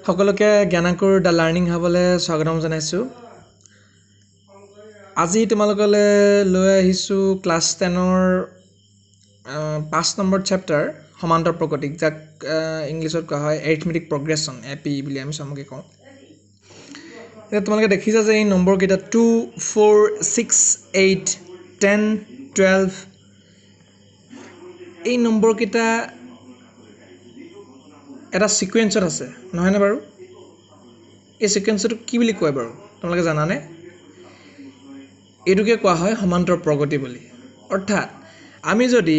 সকলোকে জ্ঞানাংকুৰ the learning হাবলৈ স্বাগতম জনাইছোঁ। আজি তোমালোকলৈ লৈ আহিছোঁ ক্লাছ 10ৰ 5 নম্বৰ চেপ্টাৰ সমান্তৰ প্ৰগতি, যাক ইংলিছত কোৱা হয় এৰিথমেটিক প্ৰগ্ৰেশ্যন, এ পি বুলি আমি চমুকৈ কওঁ। এতিয়া তোমালোকে দেখিছা যে এই নম্বৰকেইটা 2, 4, 6, 8, 10, 12, এই নম্বৰকেইটা এটা ছিকুৱেঞ্চত আছে, নহয়নে বাৰু? এই ছিকুৱেঞ্চটো কি বুলি কয় বাৰু তোমালোকে জানানে? এইটোকে কোৱা হয় সমান্তৰ প্ৰগতি বুলি। অৰ্থাৎ আমি যদি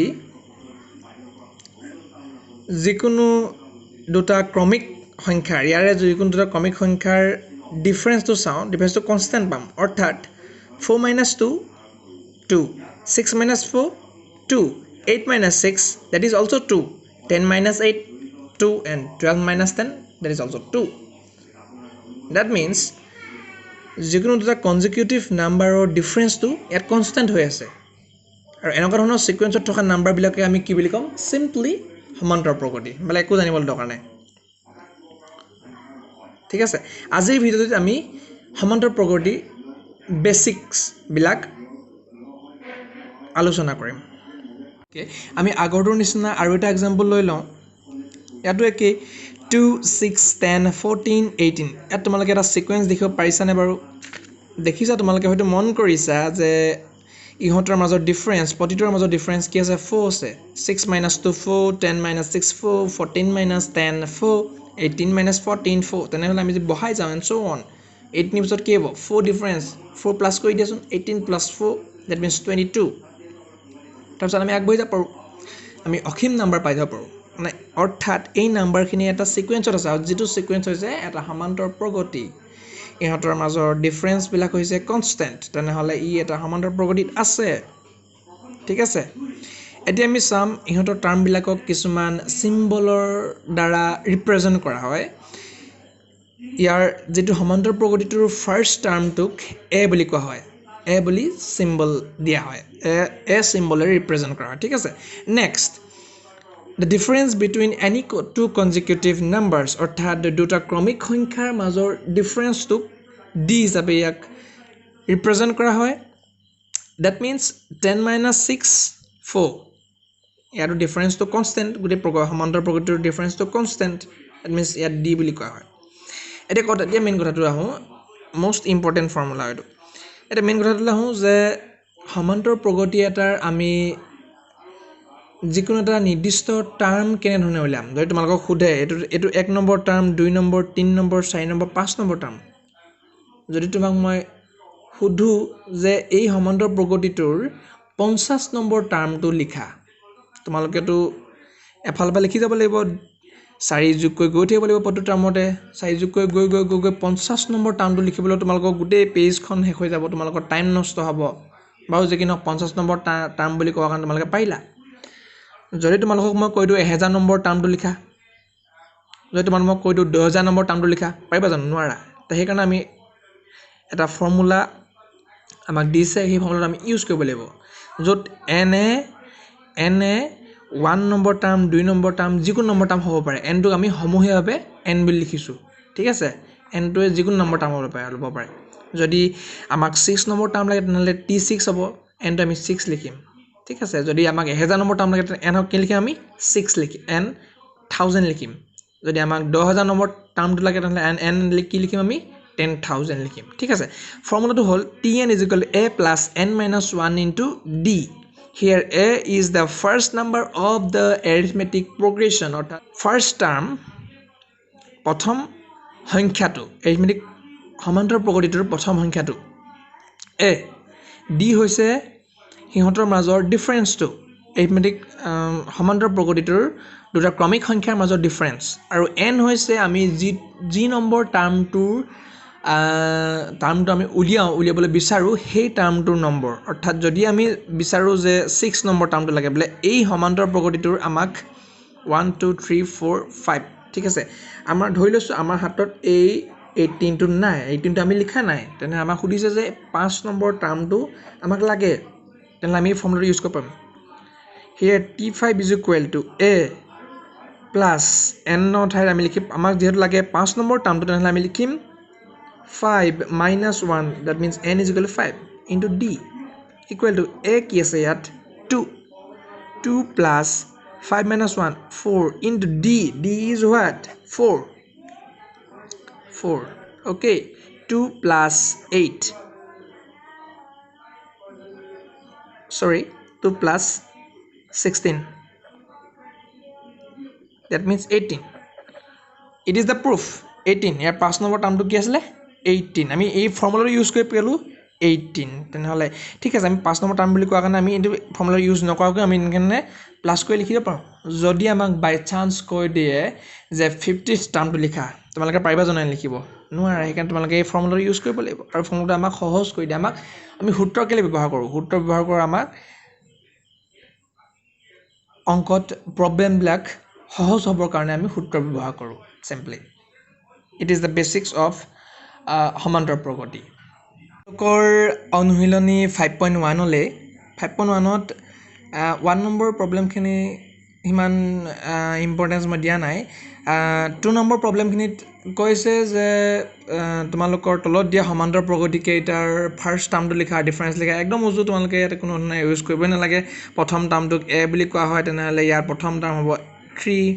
যিকোনো দুটা ক্ৰমিক সংখ্যাৰ, ইয়াৰে যিকোনো দুটা ক্ৰমিক সংখ্যাৰ ডিফাৰেঞ্চটো চাওঁ, ডিফাৰেঞ্চটো কনষ্টেণ্ট পাম। অৰ্থাৎ 4 minus 2, 2, 6 minus 4, 2, 8 minus 6, that is also 2, 10 minus 8, 2, and 12 minus 10, that is also 2. That means যিকোনো দুটা কনজিকিউটিভ নাম্বাৰৰ ডিফাৰেঞ্চটো ইয়াত কনষ্টেণ্ট হৈ আছে। আৰু এনেকুৱা ধৰণৰ ছিকুৱেঞ্চত থকা নাম্বাৰবিলাকে আমি কি বুলি ক'ম? চিম্পলি সমান্তৰ প্ৰগতি, বেলেগ একো জানিবলৈ দৰকাৰ নাই। ঠিক আছে, আজিৰ ভিডিঅ'টোত আমি সমান্তৰ প্ৰগতি বেচিক্সবিলাক আলোচনা কৰিম। আমি আগৰটোৰ নিচিনা আৰু এটা এক্সাম্পল লৈ লওঁ। ইয়াতো একেই 2, 6, 10, 14, 18। ইয়াত তোমালোকে এটা ছিকুৱেঞ্চ দেখিব পাৰিছানে বাৰু? দেখিছা, তোমালোকে হয়তো মন কৰিছা যে ইহঁতৰ মাজৰ ডিফাৰেঞ্চ, প্ৰতিটোৰ মাজৰ ডিফাৰেঞ্চ কি আছে? 4 আছে। 6 minus 2, 4, 10 minus 6, 4, 14 minus 10, 4, 18 minus 14, 4। তেনেহ'লে আমি যদি বহাই যাওঁ এণ্ড চ' অন, 18 পিছত কি হ'ব? 4 ডিফাৰেঞ্চ, 4 প্লাছ কৰি দিয়াচোন, 18 প্লাছ 4, that means 22। তাৰপিছত আমি আগবাঢ়ি যাব পাৰোঁ, আমি অসীম নাম্বাৰ পাই যাব পাৰোঁ। মানে অৰ্থাৎ এই নাম্বাৰখিনি এটা ছিকুৱেঞ্চত আছে, আৰু যিটো ছিকুৱেঞ্চ হৈছে এটা সমান্তৰ প্ৰগতি। ইহঁতৰ মাজৰ ডিফাৰেঞ্চবিলাক হৈছে কনষ্টেণ্ট, তেনেহ'লে ই এটা সমান্তৰ প্ৰগতিত আছে। ঠিক আছে, এতিয়া আমি চাম ইহঁতৰ টাৰ্মবিলাকক কিছুমান চিম্বলৰ দ্বাৰা ৰিপ্ৰেজেণ্ট কৰা হয়। ইয়াৰ যিটো সমান্তৰ প্ৰগতিটোৰ ফাৰ্ষ্ট টাৰ্মটোক এ বুলি কোৱা হয়, এ বুলি চিম্বল দিয়া হয়, এ চিম্বলেৰে ৰিপ্ৰেজেণ্ট কৰা হয়। ঠিক আছে, next the difference between any two consecutive numbers, অৰ্থাৎ দুটা ক্ৰমিক সংখ্যাৰ মাজৰ ডিফাৰেঞ্চটোক ডি হিচাপে ইয়াক ৰিপ্ৰেজেণ্ট কৰা হয়। That means 10 minus 6, 4। ইয়াতো ডিফাৰেঞ্চটো কনষ্টেণ্ট, গোটেই সমান্তৰ প্ৰগতিটোৰ ডিফাৰেঞ্চটো কনষ্টেণ্ট, that means ইয়াত ডি বুলি কোৱা হয়। এতিয়া কথা, এতিয়া মেইন কথাটো আহোঁ, মষ্ট ইম্পৰ্টেণ্ট ফৰ্মুলা এইটো। এতিয়া মেইন কথাটোলৈ আহোঁ যে সমান্তৰ প্ৰগতি এটাৰ আমি যিকোনো এটা নিৰ্দিষ্ট টাৰ্ম কেনেধৰণে উলিয়াম। যদি তোমালোকক সোধে এইটো 1 number term, 2 number, 3 number, 4 number, 5 number term, যদি তোমাক মই সোধোঁ যে এই সমান্তৰ প্ৰগতিটোৰ 50 নম্বৰ টাৰ্মটো লিখা, তোমালোকেতো এফালৰ পৰা লিখি যাব লাগিব, 4 যোগ কৰি গৈ থাকিব লাগিব প্ৰতিটো টাৰ্মতে, 4 যোগ কৰি গৈ গৈ গৈ গৈ 50 নম্বৰ টাৰ্মটো লিখিবলৈ তোমালোকৰ গোটেই পেজখন শেষ হৈ যাব, তোমালোকৰ টাইম নষ্ট হ'ব। বাৰু যি কি নহওক, 50 নম্বৰ টাৰ্ম বুলি কোৱাৰ কাৰণে তোমালোকে পাৰিলা। যদি তোমালোকক মই কৈ দিওঁ 1000 নম্বৰ টাৰ্মটো লিখা, যদি তোমালোকক মই কৈ দিওঁ 10000 নম্বৰ টাৰ্মটো লিখা, পাৰিবা জানো? নোৱাৰা। তো সেইকাৰণে আমি এটা ফৰ্মুলা আমাক দিছে, সেই ফৰ্মুলাটো আমি ইউজ কৰিব লাগিব, য'ত N A 1 number term, 2 number term, যিকোনো নম্বৰ টাৰ্ম হ'ব পাৰে। এনটোক আমি সমূহীয়াভাৱে এন বুলি লিখিছোঁ। ঠিক আছে, এনটোৱে যিকোনো নম্বৰ টাৰ্ম হ'ব পাৰে, ল'ব পাৰে। যদি আমাক 6 নম্বৰ টাৰ্ম লাগে তেনেহ'লে T6 হ'ব, এনটো আমি 6 লিখিম। ঠিক আছে, যদি আমাক 1000 নম্বৰ টাৰ্ম লাগে এন কি লিখিম? আমি 6 লিখিম, এন 1000 লিখিম। যদি আমাক 10000 নম্বৰ টাৰ্মটো লাগে তেনেহ'লে এন কি লিখিম? আমি 10000 লিখিম। ঠিক আছে, ফৰ্মুলাটো হ'ল Tn is equal to A plus N minus 1 into D. Here A is the first number of the arithmetic progression, অৰ্থাৎ ফাৰ্ষ্ট টাৰ্ম, প্ৰথম সংখ্যাটো, এৰিথমেটিক সমান্তৰ প্ৰগতিটোৰ প্ৰথম সংখ্যাটো এ। ডি হৈছে সিহঁতৰ মাজৰ ডিফাৰেঞ্চটো, এৰিথমেটিক সমান্তৰ প্ৰগতিটোৰ দুটা ক্ৰমিক সংখ্যাৰ মাজৰ ডিফাৰেঞ্চ। আৰু এন হৈছে আমি যি নম্বৰ টাৰ্মটো আমি উলিয়াবলৈ বিচাৰোঁ সেই টাৰ্মটোৰ নম্বৰ। অৰ্থাৎ যদি আমি বিচাৰোঁ যে 6 নম্বৰ টাৰ্মটো লাগে, বোলে এই সমান্তৰ প্ৰগতিটোৰ আমাক 1, 2, 3, 4, 5। ঠিক আছে, আমাৰ ধৰি লৈছোঁ আমাৰ হাতত এই 18টো নাই, 18টো আমি লিখা নাই, তেনেহ'লে আমাক সুধিছে যে 5 নম্বৰ টাৰ্মটো আমাক লাগে, তেনেহ'লে আমি ফৰ্মুলাটো ইউজ কৰিব পাৰিম। Here T5 is equal to A plus এনৰ ঠাইত আমি লিখিম, আমাক যিহেতু লাগে 5 নম্বৰ টাৰ্মটো, তেনেহ'লে আমি লিখিম 5 minus 1, that means n is equal to 5 into d equal to a কি আছে ইয়াত 2, 2 plus 5 minus 1 4 into d, d is what 4, 4, okay, 2 plus 8, sorry 2 plus 16, that means 18. It is the proof 18. ইয়াৰ 5 নম্বৰ টাৰ্মটো কি আছিলে 18. আমি এই ফৰ্মুলাটো ইউজ কৰি পালোঁ 18. তেনেহ'লে ঠিক আছে, আমি 5 নম্বৰ টাৰ্ম বুলি কোৱাৰ কাৰণে আমি এইটো ফৰ্মুলা ইউজ নকৰাকৈ আমি এনেকৈ প্লাছ কৰি লিখিব পাৰোঁ। যদি আমাক বাই চান্স কৈ দিয়ে যে 50th টাৰ্মটো লিখা, তোমালোকে পাৰিবা জানো লিখিব? নোৱাৰা। সেইকাৰণে তোমালোকে এই ফৰ্মুলাটো ইউজ কৰিব লাগিব। আৰু ফৰ্মুলাটো আমাক সহজ কৰি দিয়ে। আমাক আমি সূত্ৰ কেলৈ ব্যৱহাৰ কৰোঁ? সূত্ৰ ব্যৱহাৰ কৰোঁ আমাক অংকত প্ৰব্লেমবিলাক সহজ হ'বৰ কাৰণে আমি সূত্ৰ ব্যৱহাৰ কৰোঁ। Simply it is the basics of সমান্তৰ প্ৰগতি। তেওঁলোকৰ অনুশীলনী 5.1লৈ 5.1ত 1 নম্বৰ প্ৰব্লেমখিনি সিমান ইম্পৰ্টেঞ্চ মই দিয়া নাই। 2 নম্বৰ প্ৰব্লেমখিনিত কৈছে যে তোমালোকৰ তলত দিয়া সমান্তৰ প্ৰগতিকেইটাৰ ফাৰ্ষ্ট টাৰ্মটো লিখা, ডিফাৰেঞ্চ লিখা। একদম উজু, তোমালোকে ইয়াতে কোনো ধৰণৰ ইউজ কৰিবই নালাগে। প্ৰথম টাৰ্মটোক এ বুলি কোৱা হয়, তেনেহ'লে ইয়াৰ প্ৰথম টাৰ্ম হ'ব 3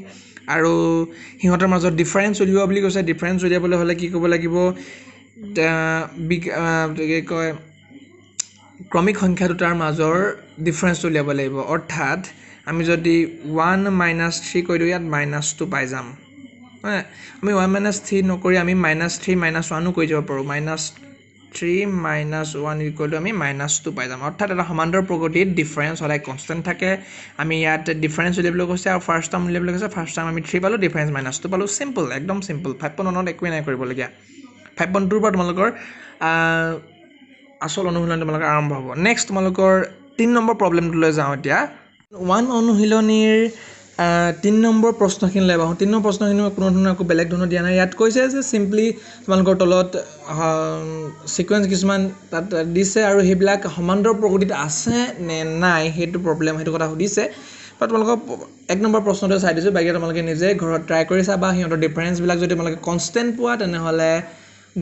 আৰু সিহঁতৰ মাজত ডিফাৰেঞ্চ উলিওৱা বুলি কৈছে। ডিফাৰেঞ্চ উলিয়াবলৈ হ'লে কি কৰিব লাগিব? কি কয়, ক্ৰমিক সংখ্যা দুটাৰ মাজৰ ডিফাৰেঞ্চটো উলিয়াব লাগিব। অৰ্থাৎ আমি যদি 1 মাইনাছ 3 কৰি দিওঁ, ইয়াত -2 পাই যাম। হয়, আমি 1 মাইনাছ 3 নকৰি আমি -3 মাইনাছ 1ও কৰি যাব পাৰোঁ। -3 মাইনাছ 1 ইকুৱেল টু আমি -2 পাই যাম। অৰ্থাৎ এটা সমান্তৰ প্ৰগতিত ডিফাৰেঞ্চ সদায় কনষ্টেণ্ট থাকে। আমি ইয়াত ডিফাৰেঞ্চ উলিয়াবলৈ কৈছে আৰু ফাৰ্ষ্ট টাৰ্ম উলিয়াবলৈ কৈছে। ফাৰ্ষ্ট টাৰ্ম আমি 3 পালোঁ, ডিফাৰেঞ্চ -2 পালোঁ। চিম্পল, একদম চিম্পল। 5.1ত একোৱেই নাই কৰিবলগীয়া। 5.2ৰ পৰা তোমালোকৰ আচল অনুশীলন তোমালোকৰ আৰম্ভ হ'ব। নেক্সট তোমালোকৰ 3 নম্বৰ প্ৰব্লেমটোলৈ যাওঁ। এতিয়া 1 অনুশীলনীৰ 3 নম্বৰ প্ৰশ্নখিনিলৈ আহোঁ। 3 নম্বৰ প্ৰশ্নখিনি কোনো ধৰণৰ একো বেলেগ ধৰণৰ দিয়া নাই। ইয়াত কৈছে যে চিম্পলি তোমালোকৰ তলত ছিকুৱেঞ্চ কিছুমান তাত দিছে আৰু সেইবিলাক সমান্তৰ প্ৰগতিত আছে নে নাই সেইটো প্ৰব্লেম, সেইটো কথা সুধিছে। বা তোমালোকক 1 নম্বৰ প্ৰশ্নটো চাই দিছোঁ, বাকী তোমালোকে নিজে ঘৰত ট্ৰাই কৰি চাবা। সিহঁতৰ ডিফাৰেঞ্চবিলাক যদি তোমালোকে কনষ্টেণ্ট পোৱা, তেনেহ'লে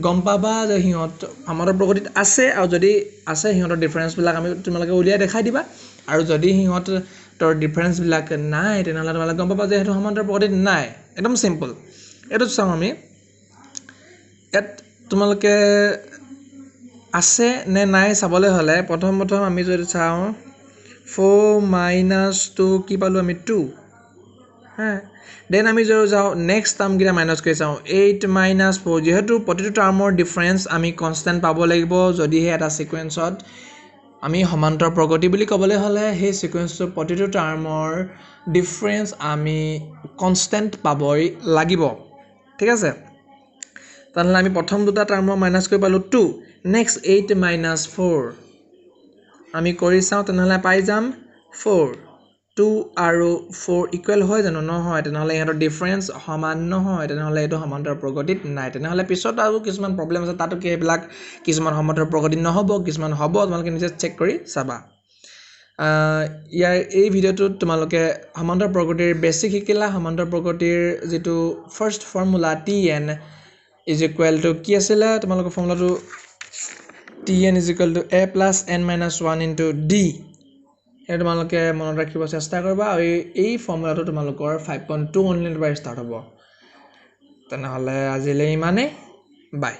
গম পাবা যে সিহঁত সমান্তৰ প্ৰগতিত আছে, আৰু যদি আছে সিহঁতৰ ডিফাৰেঞ্চবিলাক আমি তোমালোকে উলিয়াই দেখাই দিবা। আৰু যদি সিহঁতৰ ডিফাৰেঞ্চবিলাক নাই, তেনেহ'লে তোমালোকে গম পাবা যে সেইটো সমান্তৰ প্ৰগতিত নাই। একদম চিম্পল। এইটো চাওঁ আমি, ইয়াত তোমালোকে আছে নে নাই চাবলৈ হ'লে প্ৰথম আমি যদি চাওঁ 4 মাইনাছ 2 কি পালোঁ আমি 2, হা। দেন আমি যদি যাওঁ নেক্সট টাৰ্মকেইটা মাইনাছ কৰি চাওঁ, 8 মাইনাছ 4, যিহেতু প্ৰতিটো টাৰ্মৰ ডিফাৰেঞ্চ আমি কনষ্টেণ্ট পাব লাগিব। যদিহে এটা ছিকুৱেঞ্চত আমি সমান্তৰ প্ৰগতি বুলি ক'বলৈ হ'লে সেই ছিকুৱেঞ্চটোৰ প্ৰতিটো টাৰ্মৰ ডিফাৰেঞ্চ আমি কনষ্টেণ্ট পাবই লাগিব। ঠিক আছে, তেনেহ'লে আমি প্ৰথম দুটা টাৰ্মৰ মাইনাছ কৰি পালোঁ 2। নেক্সট 8 মাইনাছ 4 আমি কৰি চাওঁ, তেনেহ'লে পাই যাম 4। 2 আৰু 4 ইকুৱেল হয় জানো? নহয়। তেনেহ'লে ইহঁতৰ ডিফাৰেঞ্চ সমান নহয়, তেনেহ'লে এইটো সমান্তৰ প্ৰগতিত নাই। তেনেহ'লে পিছত আৰু কিছুমান প্ৰব্লেম আছে, তাতো কি সেইবিলাক কিছুমান সমান্তৰ প্ৰগতিত নহ'ব, কিছুমান হ'ব, তোমালোকে নিজে চেক কৰি চাবা। ইয়াৰ এই ভিডিঅ'টোত তোমালোকে সমান্তৰ প্ৰগতিৰ বেছিক শিকিলা। সমান্তৰ প্ৰগতিৰ যিটো first formula T N is equal to কি আছিলে তোমালোকৰ ফৰ্মুলাটো? T N is equal to A plus N minus 1 into D. সেইটো তোমালোকে মনত ৰাখিব চেষ্টা কৰিবা। আৰু এই ফৰ্মুলাটো তোমালোকৰ 5.2 অনলাইনৰ পৰা ষ্টাৰ্ট হ'ব। তেনেহ'লে আজিলৈ ইমানেই, বাই।